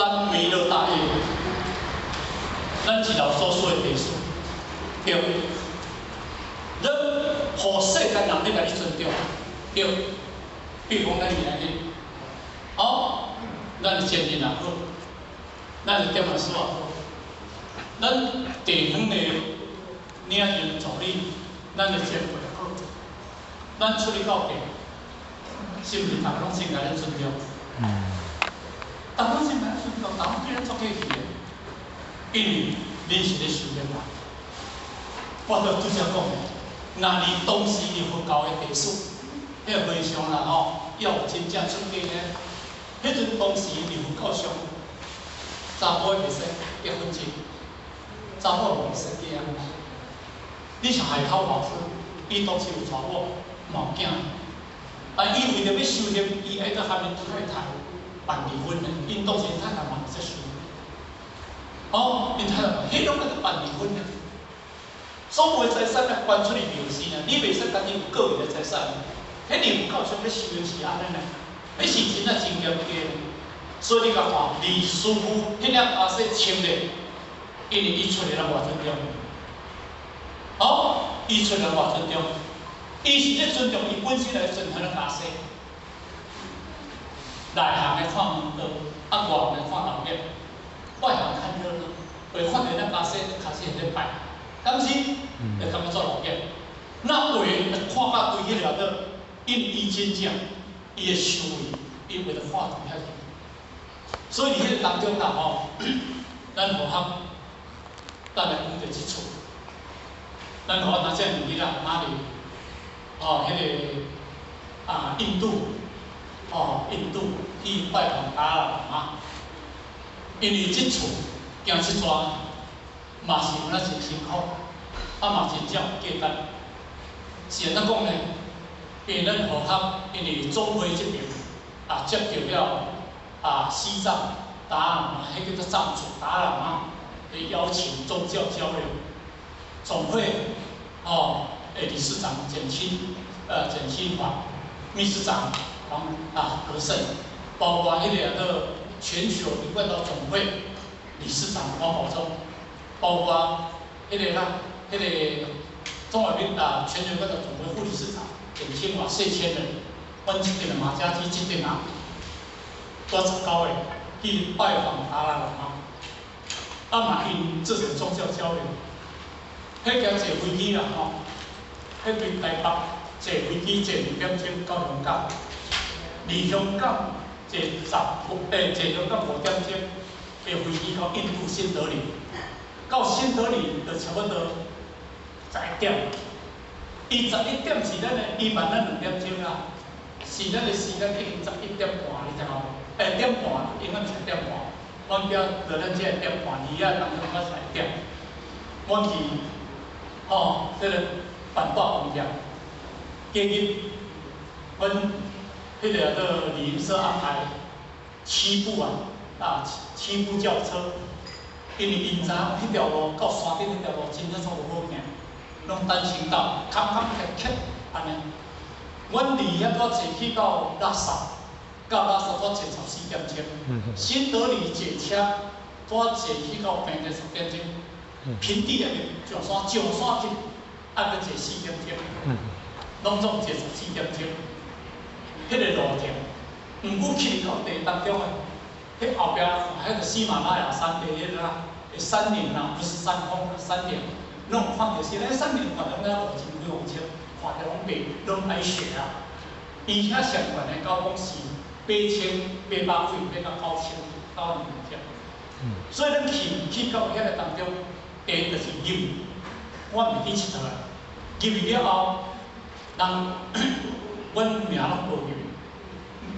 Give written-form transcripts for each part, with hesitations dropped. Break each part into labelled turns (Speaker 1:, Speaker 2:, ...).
Speaker 1: 咱彌勒大業，咱是老祖師的弟子，對。咱予世間人咧共你尊重，對。比如講咱今仔日，哦，咱的前人也好，咱的點老師也好，咱地方的領袖助理，咱的前輩也好，咱出去到地，是毋是大家攏真共咱尊重？大家攏真共咱尊重，大家攏對咱足客氣的，因為恁是咧修煉人。我著拄才講的，若你當時佇佛教的地師，彼個和尚啦吼，要有真正出家的，彼陣當時佇佛教上，查埔袂使結婚證，查某袂使結啊。你像海濤法師，伊當時有娶某，嘛有囝，啊，伊為著欲修行，伊愛閣和𪜶太太辦離婚的，𪜶當時太太嘛會接受。哦，𪜶太太，彼攏愛閣辦離婚的。所有的財產啊，捐出去廟寺啊，你袂使家己有個人的財產。彼佇佛教上咧修行是按呢呢，彼是真正真嚴格的。所以你共看，離師父彼領袈裟穿咧，因為伊出來人偌尊重。哦，伊出來偌尊重，伊是咧尊重伊本身來尊重彼領袈裟。內行的看門道，啊外行的看鬧熱。外行看熱鬧，會看著咱袈裟，開始咧拜。敢是？會感覺做鬧熱。那有的看到對彼個倒，因為伊真正伊的修為，伊會得看對遐去。所以佇彼個當中啦吼，咱和合，咱來講著這處，咱和合若這物啦，哪裡？哦，彼個啊，印度，哦，印度去拜訪達賴喇嘛，因為這厝行這逝嘛是有影真辛苦，啊嘛真正有價值。是按怎講呢？因為咱和合，因為總會這邊啊接到了啊西藏達賴喇嘛，彼叫做藏族達賴喇嘛的邀請宗教交流總會哦的理事長簡清華，秘書長黃啊德勝，包括彼個個全球一貫道總會理事長王寶忠，包括彼個啦，彼個中華民啊全球一貫道總會副理事長簡清華謝千仁，阮這邊的馬家基這邊人，多19個去拜訪達賴喇嘛，啊嘛𪜶這種宗教交流，彼個坐飛機啦吼，彼對台北坐飛機坐2點鐘到香港，離香港坐十五，坐香港5點鐘的飛機到印度新德里，到新德里就差不多十一點。伊十一點是咱的，伊慢咱2點鐘啊，是咱的時間已經11點半，你知無？點半，應該毋是點半，阮叫就咱這個點半，二仔當中才十一點。阮去，吼，這個辦大公業，今日，阮彼個做旅行社安排七部啊，啊七部轎車，因為𪜶知影彼條路到山頂彼條路真正煞無好行，攏單行道，坎坎坷坷按呢。阮離遐拄坐去到拉薩，到拉薩拄坐14點鐘，新德里坐車拄坐去到平地10點鐘，平地內面上山上山去，愛閣坐4點鐘，攏總坐14點鐘。彼個路程，毋過去到地當中的，彼後壁看彼個喜馬拉雅山的彼個啦，山嶺啦，不是山峰，山嶺，攏有看著是，彼山嶺看著敢若5000幾公尺，看著攏白，攏粵雪啊。伊遐上懸的高峰是8800幾，欲到9000 9兩千。所以咱去到遐個當中，第一就是入去，我毋是去𨑨迌啦，入去了後，人阮名攏報入去，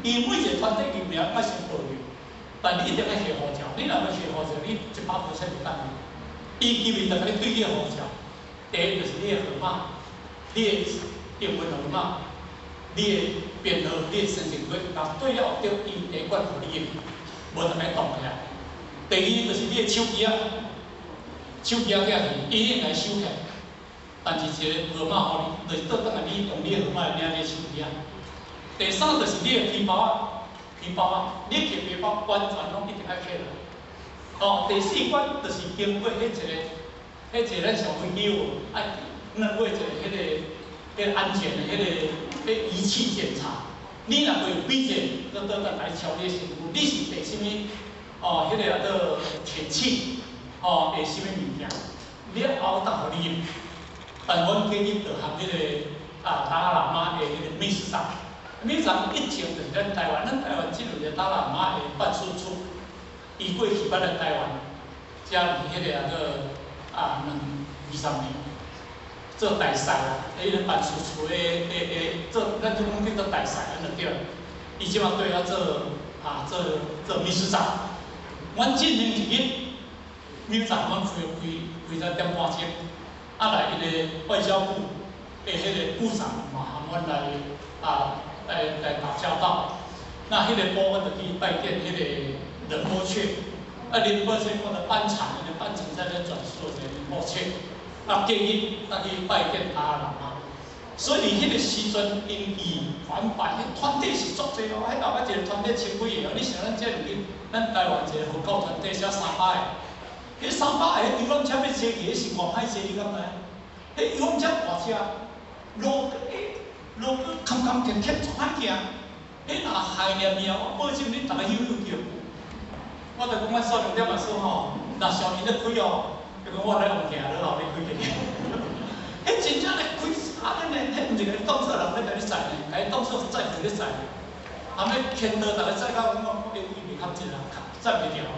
Speaker 1: 伊每一個團體入名愛先報入，但你一定愛摕護照，你若無摕護照，你100% 袂當入。伊入去就共你對你的護照，第一就是你的號碼，你的英文號碼，你的編號，你的身份證，若對了對，伊第一關予你入，無就共你擋起來。第二就是你的手機仔，手機仔寄去，伊會來收起來，但是一個號碼予你，就是倒轉來你用你的號碼來領你的手機仔。第三就是你的皮包仔，皮包仔，你提皮包完全攏一定愛揢落來。哦，第四關就是經過彼一個咱上飛機有愛兩過一個彼個安全的彼個儀器檢查。你若袂比者，閣倒轉來敲你身軀，你是帶啥物？哦，彼個叫做鐵器，哦，帶啥物物件？了後當予你入。但阮今日就和彼個啊達賴喇嘛的彼個秘書長，秘書長以前就是咱台灣，咱台灣這有一個達賴喇嘛的辦事處，伊過去捌來台灣，遮佇彼個叫做啊兩二三年做大使啦，彼個辦事處的做，咱就講叫做大使，按呢對。伊這馬對遐做啊做做秘書長。阮進行一日，秘書長阮開開開才點半鐘。啊來，伊个外交部的彼個部長嘛，和阮來啊來打交道。那彼個部阮就去拜見彼個仁波切，啊仁波切我就班禪，因為班禪在咧轉述一個仁波切。啊，建議他去拜見達賴喇嘛。所以彼個時陣，𪜶去環拜，彼團體是足濟哦，彼後尾一個團體千幾個哦。你想咱這入去，咱台灣一個佛教團體才300個，彼300個遊覽車欲坐去，彼是偌歹坐，你敢知影？彼遊覽車大車，路欸路坎坎坷坷足歹行，彼若害念念，我保證恁逐个休休叫。我就講阮少年點嘛說吼，若小明咧開哦，伊講我來往行了後，你開起。彼真正咧開啊！恁咧，彼毋是共你當做人咧共你載呢，共你當做載客咧載。啊，欲牽導逐个載到阮講，我位袂較濟啦，載袂牢。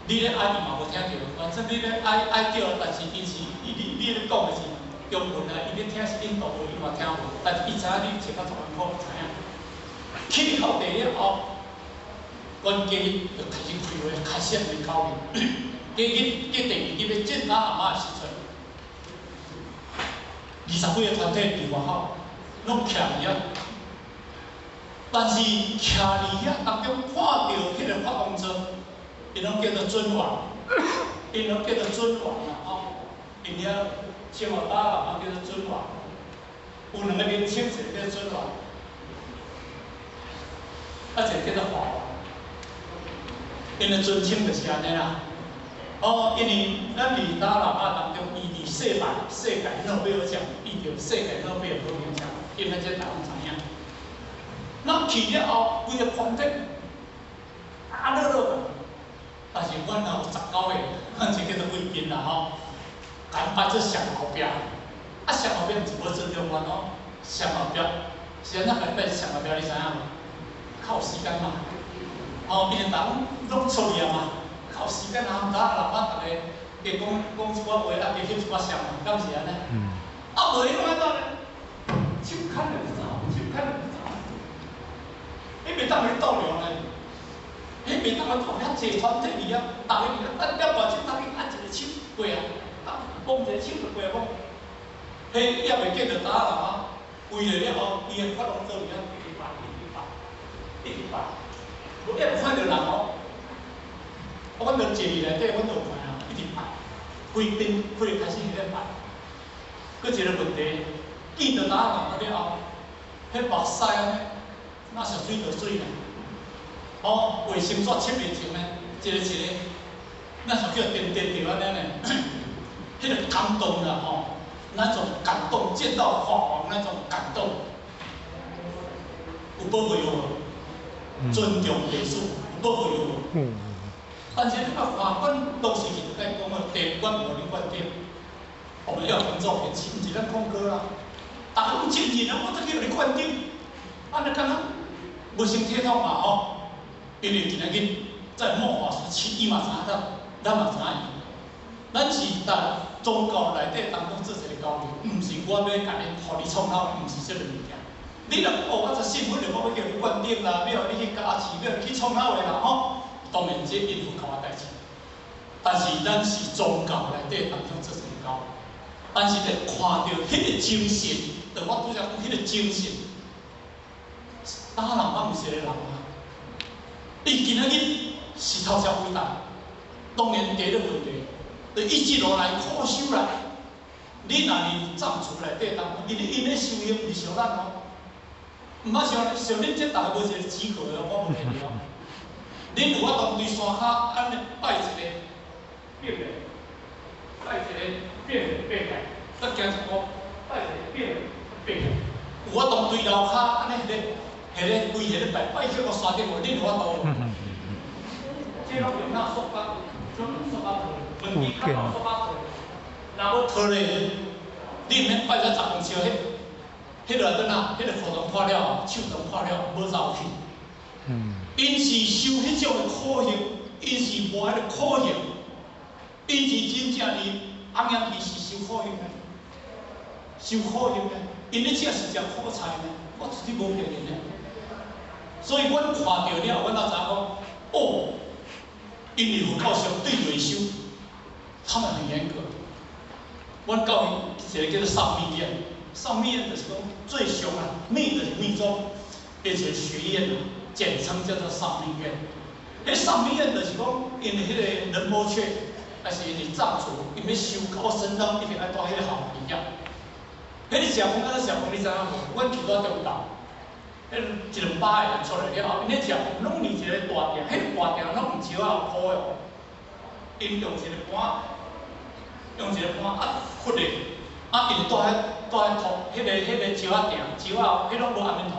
Speaker 1: 你咧愛伊嘛無聽著，反正你咧愛愛叫，但是伊是伊你你咧講的是中文啊，伊咧聽是印度話，伊嘛聽無。但是伊知影你穿較足艱苦，知影。去到地了後，阮今日就開始開會，開始來交流。今日計第二日欲見達賴喇嘛的時陣，20幾个團體佇外口攏徛佇遐，但是徛佇遐當中看著彼個法王座，𪜶攏叫做尊王，𪜶攏叫做尊王啦吼，𪜶遐稱呼達賴喇嘛叫做尊王，有兩個名稱，一個叫做尊王，啊一個叫做法王，𪜶的尊稱就是按呢啦。哦，因為咱佇達賴喇嘛當中，伊佇世界諾貝爾獎，伊著世界諾貝爾和平獎，因為這大家攏知影。咱去了後，規個團體啊樂樂，但是阮有19個，阮這叫做貴賓啦吼，共擺做上後壁，啊上後壁毋是無尊重阮哦，上後壁是按怎共你擺上後壁，你知影無？較有時間嘛，哦，因為逐個攏出去啊嘛。較有時間啊，達賴喇嘛逐个加講講一寡話，啊，加翕一寡相嘛，敢是按呢？啊，無彼種按怎呢？手牽著就走，手牽著就走。彼袂當去逗留呢，彼袂當去逗遐濟團體佇遐，逐个佇遐等點外鐘，逐个按一個手過啊，啊，摸一個手就過來摸。彼猶未見著達賴喇嘛，跪落了後，伊的法王座佇遐一直拜，一直拜，一直拜，無猶未看著人哦。我阮就坐佇內底，阮就有看啊，一直拜，規邊開開始佇咧拜。閣一個問題，見著達賴喇嘛了後，彼目屎按呢，若是水就水呢。哦，衛生紙拭袂淨呢，一個一個，若是叫顛顛著按呢呢，彼個感動啦吼，那種感動，見到法王那種感動，有寶貴無？尊重歷史，有寶貴無？但是你看，法官當時就該講啊，第五關無你觀點，我們要平坐平氣，毋是咱控告啦。逐个攏真認啊，我才叫你灌頂，按呢敢若無成體統嘛吼。因為今仔日在末法時期，伊嘛知影咱，咱嘛知影伊。咱是佇宗教內底當中做一個交流，毋是我欲共你予你創口，毋是這個物件。你若哦，我才信佛了，我欲叫你灌頂啦，欲予你去加持，欲予你去創口的啦吼。當然，這應付較的代誌，但是咱是宗教內底當中做一個交流，但是咧看著彼個精神，就我拄才講彼個精神，達賴喇嘛毋是一個人啊，伊今仔日是頭先偉大，當然第一個問題，就一直落來苦修來，你若佇藏傳內底當中，因為𪜶咧修行毋是像咱哦，毋捌像像恁這逐个無一個及格的，我無騙你哦。恁有法度對山跤按呢拜一個，變爬起來，閣行一步，拜一個變爬起來。有法度對樓跤按呢，彼个規个咧拜拜去到山頂無？恁有法度無？這攏用那塑膠，種塑膠套，門機較厚塑膠套，若無套咧，你毋免拜才10公尺，彼彼落來轉啊，彼个褲腸破了，手腸破了，無走去。𪜶是修彼種的苦行，𪜶是無彼个苦行，𪜶是真正佇紅陽期是修苦行的，修苦行的，𪜶咧食是食苦菜呢，我絕對無騙恁的。所以阮看著了，阮才知影講，哦，因為佛教相對內修，他們很嚴格。阮教伊一個叫做上密院，上密院就是講最上啊，密就是密宗，變成學院啊，簡稱叫做上密院。彼上密院就是講，因為彼个仁波切，還是因為藏族，𪜶欲修高僧道，一定愛蹛彼个後邊遐。彼个食飯按怎食飯，你知影無？阮去到中道，彼一兩百个人出來了後，𪜶咧食飯攏佇一個大廳，彼个大廳攏用石仔鋪的哦。𪜶用一個盤，用一個盤啊佛的，啊𪜶蹛佇塗，彼个石仔埕，石仔彼攏無阿彌陀，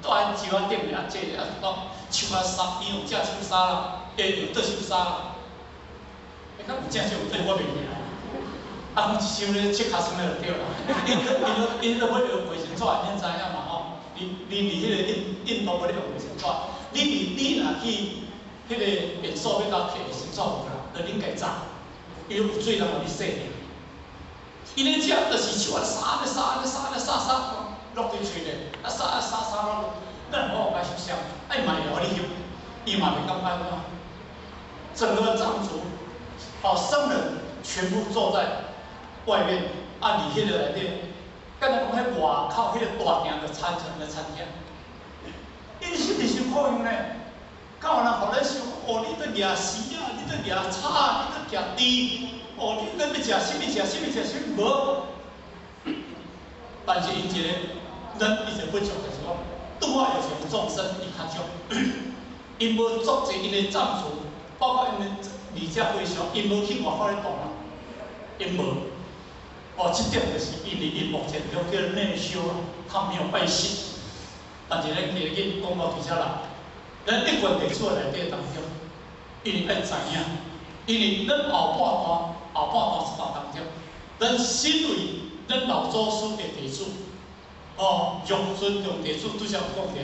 Speaker 1: 蹛佇石仔頂面啊坐啊講手啊捎，伊用正手捎啦，會用倒手捎啦。欸，敢有正手有倒我袂記啦。啊，講一手咧切尻川咧就對啦。𪜶都欲用衛生紙，恁知影嘛吼？你佇彼個印度欲咧用衛生紙，你若去彼个便所欲共摕衛生紙無啦，就恁家鑿，伊有水通予你洗爾。𪜶咧食就是手啊捎咧捎咧捎咧捎捎，落佇喙內，啊捎啊捎捎落，咱無愛翕相，啊伊嘛會予你翕，伊嘛袂感覺怎。整個藏族，哦，僧人全部坐在外面，啊，佇彼個內底，敢若講彼外口彼個大廳的餐廳的餐廳，𪜶實佇修苦行呢，敢有人予咱想？哦，你佇舉蛇啊，你佇舉草，你佇舉豬，哦，你佇欲食啥物？食啥物？食啥物？無。但是𪜶一個，咱一個不足就是講，拄好有一個眾生伊較足，𪜶無足濟𪜶的藏族，包括𪜶的二者和尚，𪜶無去外口咧度人，𪜶無。哦，這點就是因為𪜶目前叫做內修啊，他沒有拜師。但是咱今日講到佇遮啦，咱一貫弟子內底當中，因為愛知影，因為咱後半段後半段這段當中，咱身為咱老祖師的弟子，哦，若尊重弟子，拄才有講過，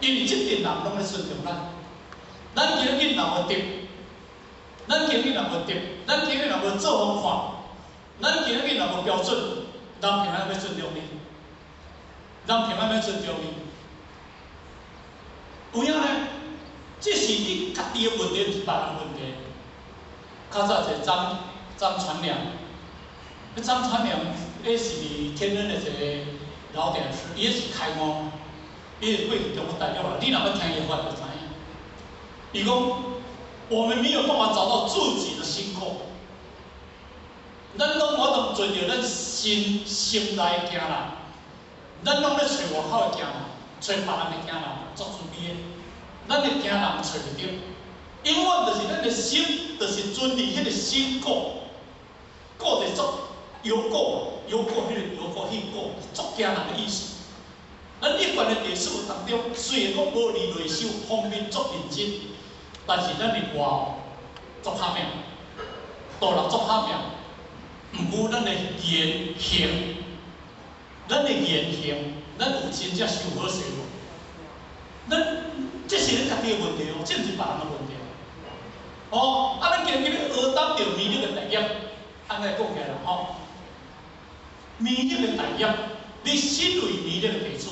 Speaker 1: 因為這陣人攏咧尊重咱，咱今日若無得，咱今日若無得，咱今日若無做予看，咱今日若無標準，人憑按欲尊重你？人憑按欲尊重你？有影呢？這是你家己的問題，毋是別人問題。較早一個張張傳良，彼張傳良，彼是佇天恩的一個老點師，伊彼是開悟，伊是過去中國大陸啦。你若欲聽伊話就知影。伊講，我們沒有辦法找到自己的心垢，咱攏無法度揣著咱心心內的驚人，咱攏咧揣外口的驚人，揣別人的驚人，足慈悲的。咱的驚人揣袂著，永遠就是咱的心，就是存佇彼個心垢，垢就是足油垢，油垢彼個油垢彼垢，足驚人的意思。咱一貫的弟子當中，雖然講無佇內修方面足認真，但是咱佇外足拍拚，道人足拍拚。毋過咱的言行，咱的言行，咱有真正修好勢無？咱這是咱家己的問題哦，這毋是別人的問題。哦，啊，咱今日欲學擔著彌勒的大業，按呢講起來啦吼。彌勒的大業，你身為彌勒的弟子，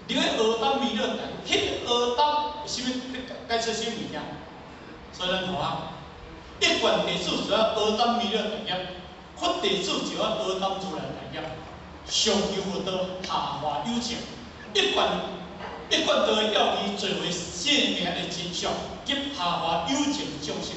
Speaker 1: 你欲學擔彌勒的大業，彼個學擔是啥物？解說啥物物件？所以咱吼啊，一貫弟子就愛學擔彌勒大業，佛弟子就愛學擔如來大業，上求佛道，下化有情，一貫道的要義，作為生命的真相，及下化有情眾生。